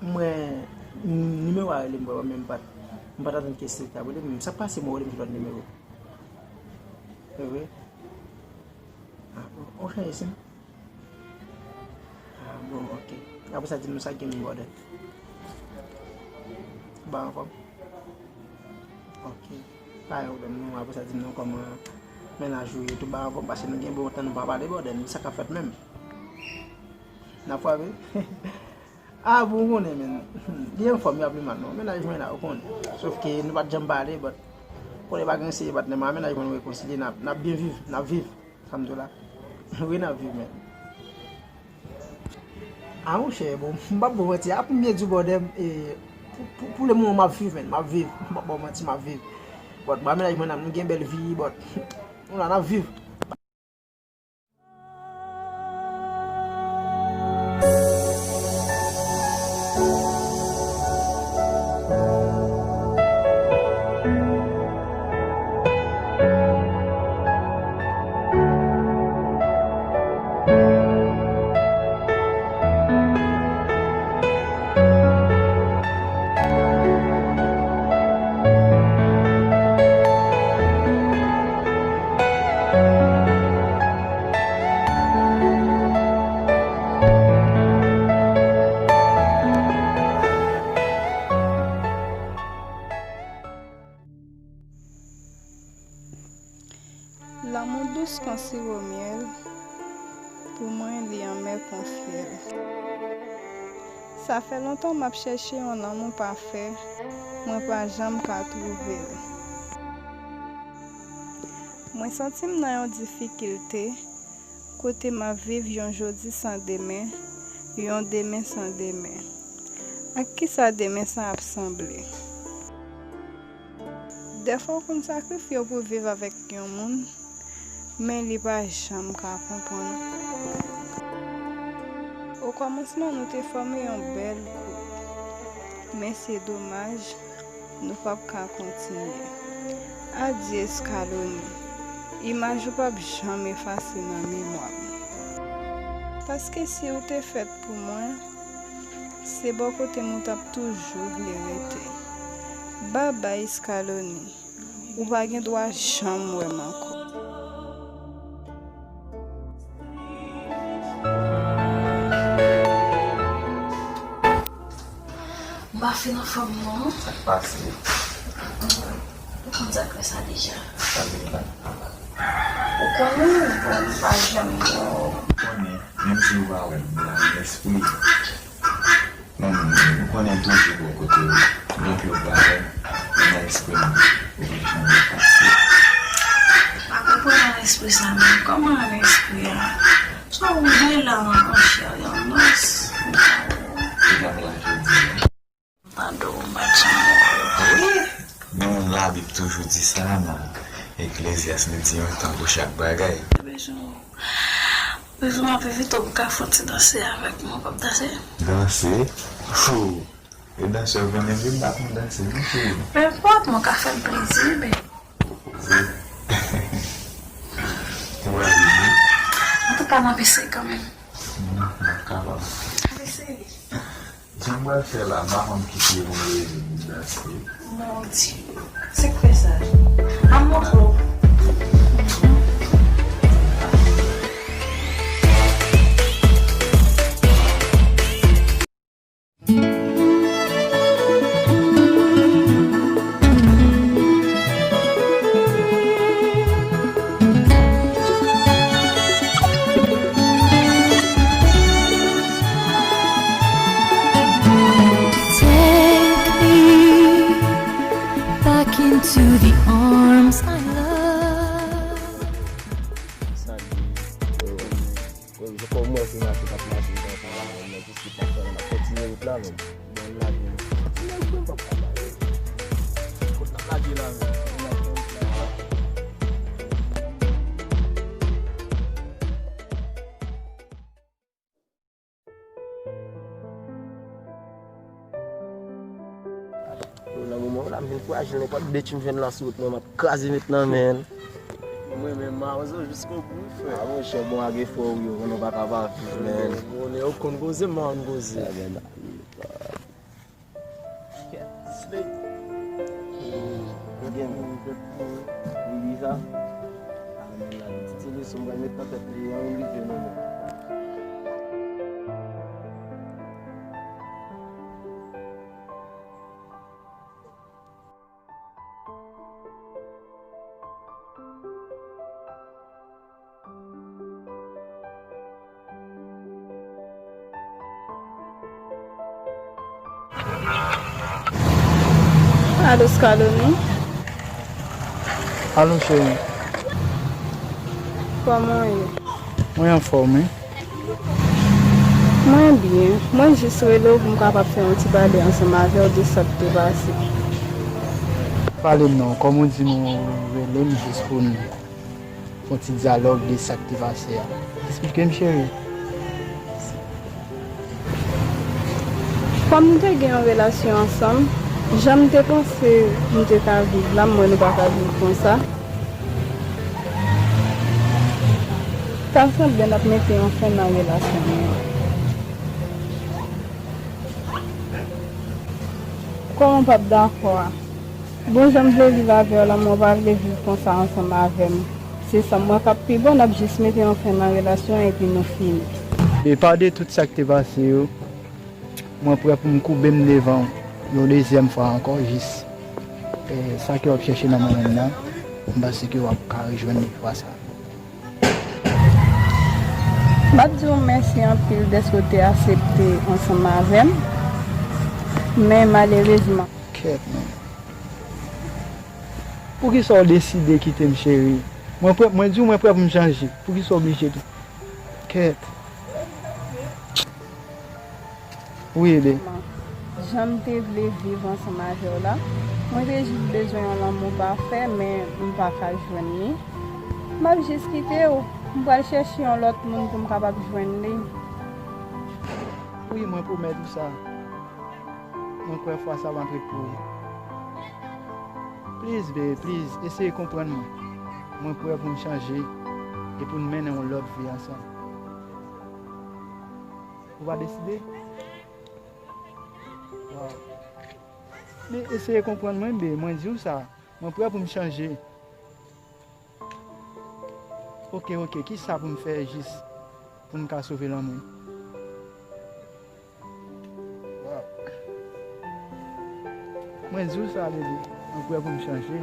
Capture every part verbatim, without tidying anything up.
Mwen, nimewo a rele m, men m pa t, m pa t atann ke se li t ap rele m. Sa k pase, mwen rele m sou lòt nimewo. Se vre? Ah, bon. Ou chanje sim? Ah, bon, ok. Apre sa, di m sa gen m bòdè. Ba anfòm. Ok. Pa gen pwoblèm non. Apre sa, di m non kòman mennaj ou ye tou, ba anfòm, paske nou gen bon tan nou pa pale bòdè. Sa k ap fèt menm? N ap frape? Ah, bon, ou konnen, men. Li anfòm, li pa pi mal non. Mennaj mwen la, ou konnen. Sof ke nou pa t janm pale, but kote pa gen seye patnè m, mennaj mwen nou rekonsilye, n ap, n ap byen viv, n ap viv. Sa m di w la. Wi, n ap viv, men. Ah, monchè, bon, m p ap ba w manti. A pou m byen di w, bòdè, e, pou, pou, pou le moman, m ap viv, men. M ap viv. M p ap ba w manti, m ap viv. But, mwen, mennaj mwen, nou gen bèl vi, but, nou la, n ap viv. Lanmou dous kon siwo myèl, pou mwen li anmè kon fyèl. Sa fè lontan m ap chèche yon lanmou pafè, mwen pa janm ka twouve l. Mwen santi m nan yon difikilte, kote m ap viv yon jodi san demen, yon demen san demen. Ak kisa demen sa ap sanble? Dèfwa w konn sakrifye w pou viv avèk yon moun, men li pa janm ka konprann ou. Okòmansman, nou te fòme yon bèl koup, men se domaj, nou p ap ka kontinye. Adye, Scaloni. Imaj ou p ap janm efase nan memwa m. Paske si w te fèt pou mwen, se bò kote m ou t ap toujou vle rete. Babay, Scaloni. Ou pa gen dwa janm wè m ankò. M pa fin anfòm non. Sa k pase? Ou konn sa k fè sa deja. Sa vin la. Ou konnen, bon, m pa janm non. Ou konnen, menm si ou pa wè m, m nan lespri. Men, ou konnen m toujou bò kote ou. Depi ou pa wè m, m nan lespri m, ou pa janm efase. M pa konprann nan lespri sa menm. Kòman nan lespri a? Sa ou vle la, mon cher, yon nos. Deja m la jodi a. Tande w, m pa t janm wè w. Wi, gen moun Labib toujou di sa nan Eklezyas, li di yon tan pou chak bagay. Bezwen w. Bezwen w ap evite w pou ka fè yon ti danse avèk mwen, w p ap danse? Danse? Hoo! E danse w konnen vre, m pa konn danse non, cheri. Nenpòt, mwen ka fè l plezi, bebe. Wi. Ou wè li, wi. Antouka, m ap eseye kanmenm. M ap kapab. M ap eseye. Jan m pral fè la, m pa konn ki pye pou m leve pou m danse. Mon Dieu, se k fè sa? M ap montre w. Take me back into the arms I love. Sa di, yo, yo, yo kòmanse mache, k ap mache, k ap mache, men tout swit n ap fè, n ap kontinye wout la menm. Bon, n lage. Kontinye wout la, papa. Kot n ap lage la menm? Yo, nan moman w la, m vin frajil, nenpòt beti m jwenn lan sou wout mwen, m ap kraze met nan men l. Mwen menm, m a wè sa jiskobou, wi, frè. A, monchè, bon, ak efò w yo, konnen w pa ka pa viv, men. Bon, ou konn koze, m pa konn koze. Ebyen, Slay. Ou gen men. Li di sa. Ah, men la, ti ti leson m pral met nan tèt li, yon rive nou. Alo, Scaloni. Alo, cheri. Kòman w ye? Mwen anfòm, wi. Mwen byen. Mwen jis rele w pou m kapab fè yon ti pale ansanm avè w de sa k te pase. Pale m non, kòm ou di m ou rele m jis pou n fè yon ti dyalòg de sa k te pase a. Eksplike m, cheri. Kòm nou te gen yon relasyon ansanm, jan m te panse nou te ka viv la, m wè nou pa ka viv konsa. Ta sanble n ap mete yon fen nan relasyon nou an. Kòman w p ap dakò a? Bon, jan m vle viv avè w la, mwen pa vle viv konsa ansanm avè m. Se sa m wè k ap pi bon, n ap jis mete yon fen nan relasyon an epi nou fini. E pa de tout sa k te pase yo, mwen prè pou m koube m devan w yon dezyèm fwa ankò, jis, eh, sa ke w ap chèche nan mwen menm nan, m panse ke w ap ka rejwenn li fwa sa a. M ap di w mèsi anpil dèske w te aksepte ansanm avè m, men malerezman. Kèt, men. Poukisa w deside kite m, cheri? Mwen prè, mwen di w mwen prè pou m chanje. Poukisa w oblije tou? Kèt. Wi, ede. Jan m te vle viv ansanm avè w la, mwen te jis bezwen yon lanmou pafè, men m pa ka jwenn li. M ap jis kite w. M pral chèche yon lòt moun pou m kapab jwenn li. Wi, mwen pwomèt ou sa. Mwen kwè fwa sa w ap ret pou ou. Please, babe, please, eseye konprann mwen. Mwen prè pou n chanje e pou n mennen yon lòt vi ansanm. Ou pa deside? Wow. Men eseye konprann mwen, bebe, mwen di w sa. Mwen prè pou m chanje. Oke, oke, kisa pou m fè jis pou n ka sove lanmou? Wow. Mwen di w sa, bebe, mwen prè pou m chanje.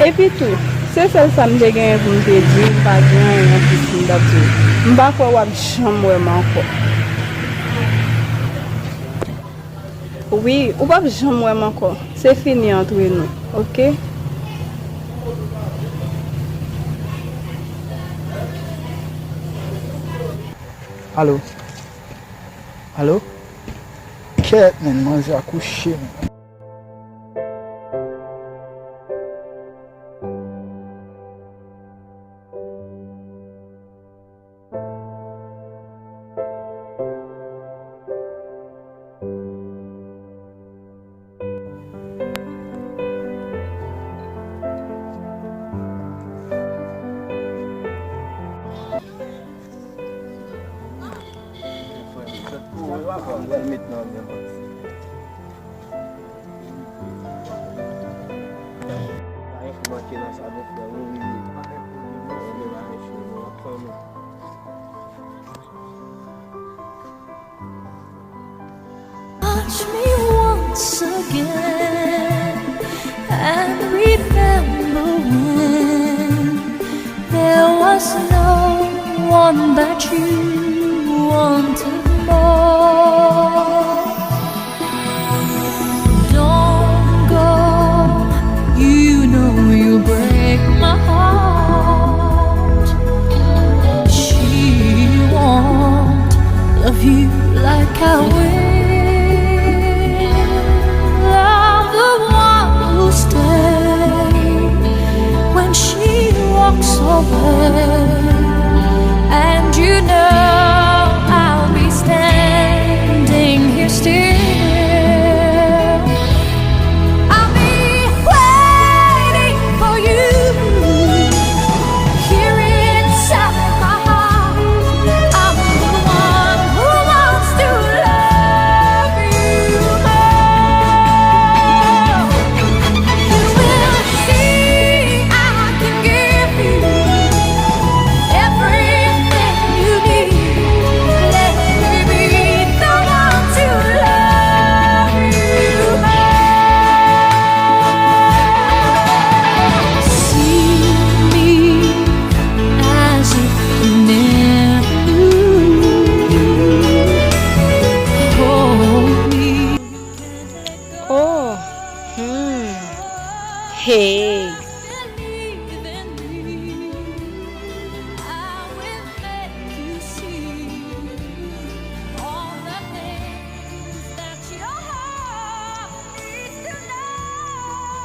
Epi tou, se sèl sa m te genyen pou m te di w, m pa gen anyen anplis pou m t ap di w. M pa kwè w ap janm wè m ankò. Wi, ou p ap janm wè m ankò. Se fini antre nou, oke? Alo? Alo? Kèt, men, manzè a kouche, men. Pa gen ki manke nan sa non, frè, wi, wi, wi. Ann, ann, ann, ann, ann. Touch me once again and remember when there was no one that you wanted more. Don't go, you know you break my heart. She won't love you like I will. I'm the one who stay when she walks away, and you know I'll be staying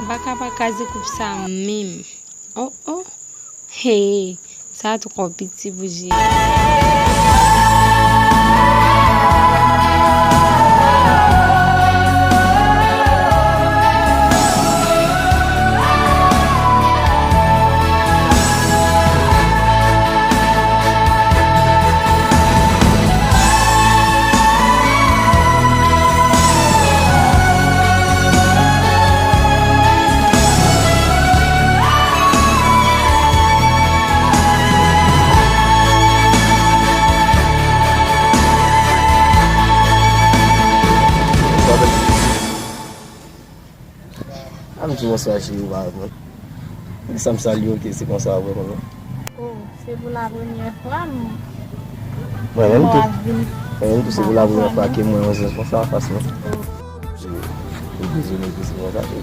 Pa ka pa kraze koup sa menm. Oh, oh. Hey, sa twò piti pou jere. A m di bonswa cheri, ou pa reponn. Sa m salye w, ke se konsa w ap reponn mwen. Oh, se pou la premyè fwa m Mwen menm tou. Mwen menm tou, se pou la premyè fwa ke m wè yon zens konsa anfas mwen. Ou dezole ke se konsa tou.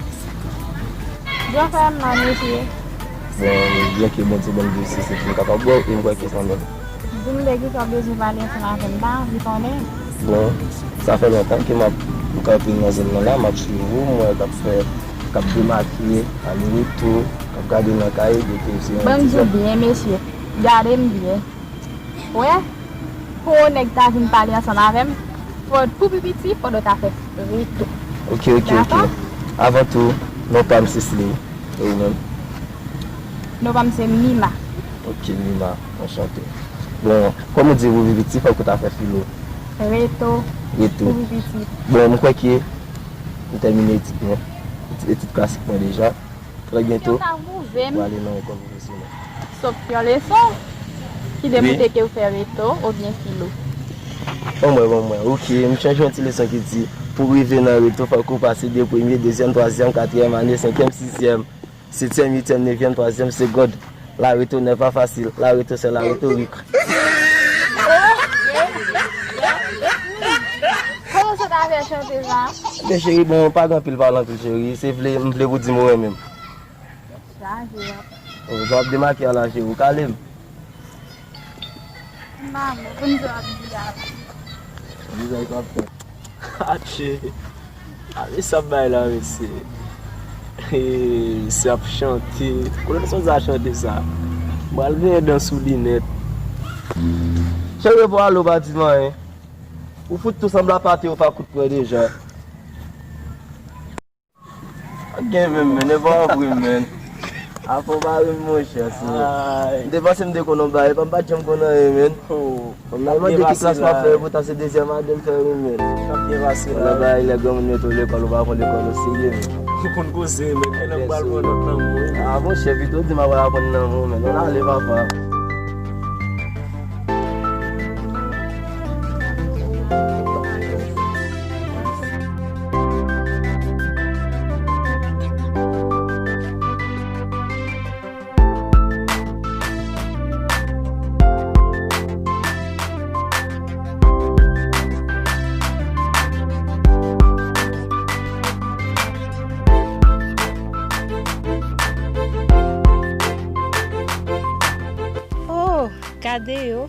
Byen fè m nan mesye. Bon, byen ke Bondye ban m dosye, se pou m kapab wè w, e m kwè ke sa menm. Di m de kisa w bezwen pale ansanm avè m la, m konnen. Bon, sa fè lontan ke m ap, m kanpe nan zòn nan la, m ap swiv ou, m wè k ap fè, k ap demake, ale retou, k ap gade nan kay, de ke se yon Ban m di w byen, mesye, gade m byen. Wè, pou yon nèg ta vin pale ansanm avè m, fò tou pi piti, fò w ta fè retou. Ok, ok, ok. Dakò? Avan tou, non pa m Sisley. E ou menm? Non pa m se Mima. Ok, Mima, anchante. Bon, kòm ou di, pou pi piti, fòk ou ta fè filo. Reto. Reto. Pou pi piti. Bon, m kwè ke m tèmine etid mwen. Etid klasik mwen deja. Trè byento, m prale nan lekòl pwofesyonèl. Sòt yon leson ki demontre ke w fè reto oubyen filo. Ban m wè, ban m wè. Ok, m chanje yon ti leson ki di, pou rive nan reto, fòk ou pase de premye, dezyèm, twazyèm, katriyèm ane, senkyèm, sizyèm, setyèm, uityèm, nevyèm, twazyèm segond. La reto n'est pas facile. La reto, c'est la rhétorique. Kòman sa ta fè chante sa? Men cheri, bon, pa gen anpil pale anpil, cheri. Se vle, m vle pou di m ou renmen m. Chaje w ap. Oh, jan w ap demake a la, cheri, ou kale m. Maman, konn sa w ap di a la. Di sa w ap fè. Atche. A, men sa bay la, mesye. He, misye ap chante. Kote misye sa chante sa? M pral genyen dan sou li nèt. Cheri, pou ale, ou pa di m anyen. Ou fout tou sanble ap ate, ou pa kout pwè deja. Pa gen menm, men, e pa vre, men. Afè w pa ri m, monchè, se. Ay. M te panse m te konn yon bagay, epa m pa t janm konn anyen, men. Oh. Kòm nan mande ki klas m ap fè, poutan se dezyèm ane m fè wi, men. K ap byen pase la. Nan bagay lè granmoun mete w lekòl, ou pa konn lekòl ou serye, men. Ou konn koze, men. Kèlè m pral pran nòt nan men w, wi. Ah, monchè, pito di m a pral aprann nan men w, men. Ann ale, papa. Oh, gade yo.